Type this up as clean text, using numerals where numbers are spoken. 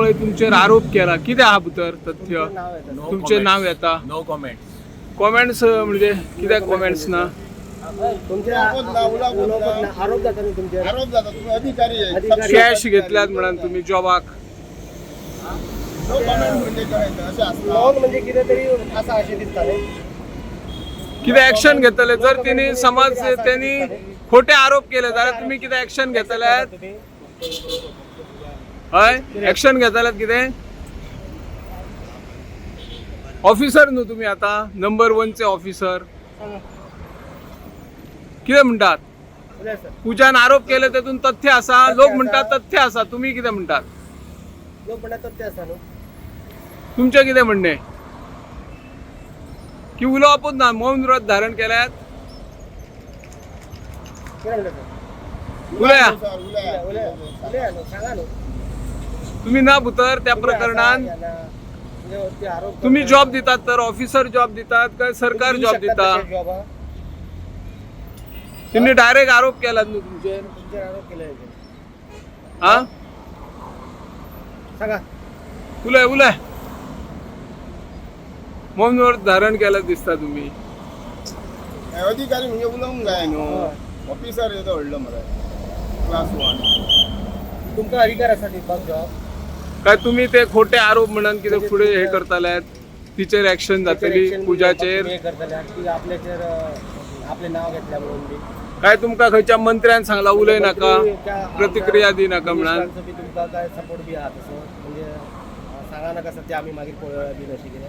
पळय तुमचेर आरोप केला, कितें आहा भितर तथ्य? नाव येता. No तुमचें comments. नाव येता. No comments. Comments म्हणजे कित्याक कॉमेंट्स ना? तुमचे उलोवपच ना, उलोवपच ना. उलोवपच ना, आरोप जाता न्हू तुमचेर. आरोप जाता, तुम्ही अधिकारी आहे. अधिकारी. कॅश घेतल्यात म्हणान तुम्ही जॉबाक. नो कमेंट म्हणजे काय अशें आसता? नॉन म्हणजे कितें तरी आसा अशें दिसता न्ही. कितें ऍक्शन घेतले जर तिने समज त्यांनी खोटे आरोप केले जाल्यार तुम्ही कितें ऍक्शन घेतले? तुम्ही हय, ऍक्शन घेतल्यात कितें? ऑफिसर न्हू तुम्ही आता, नंबर वनचे ऑफिसर. कितें म्हणटात? उलय सर. पूजान आरोप केले तेतून तथ्य आसा, लोक म्हणटात तथ्य आसा, तुम्ही कितें म्हणटात? लोक म्हणटा तथ्य आसा न्हू. तुमचें कितें म्हणणें की उलोवपूच ना, मौन व्रत धारण केल्यात? कितें म्हणटा सर? उलया. सर, उलया. उलय उलय न्हू, सांगा न्हू. तुम्ही ना भुतर त्या प्रकरणान. म्हणजे ते आरोप तुम्ही करता. जॉब दितात तर ऑफिसर जॉब दितात काय सरकार तुम्ही जॉब देऊ शकता दिता? तशे जॉब हा? त्यांनी डायरेक्ट आरोप केलात न्हू तुमचेर. तुमचेर आरोप केले तेंच्यानी. हा. सांगा. उलय उलय. मौन व्रत धारण केल्यात दिसता तुम्ही. हे अधिकारी म्हणजे उलोवंक जाय न्हू. हय. ऑफिसर येदो व्हडलो मरे, क्लास वन. तुमकां अधिकार आसा दिवपाक जॉब? काय तुम्ही ते खोटे आरोप म्हणून कितें फुडें हे करताले, तिचेर ऍक्शन जातली पूजाचेर? हे करतले की आपल्याचेर आपलें नाव घेतल्या म्हणून बी. काय तुमकां खंयच्या मंत्र्यान सांगला उलय नाका, मंत्री त्या प्रतिक्रिया दी नाका म्हणान? मिनिस्टरांचो बी तुमकां काय सपोर्ट बी आहा तसो, म्हणजे सांगा नाका सत्य, आमी मागीर पळोवया बी अशें कितें?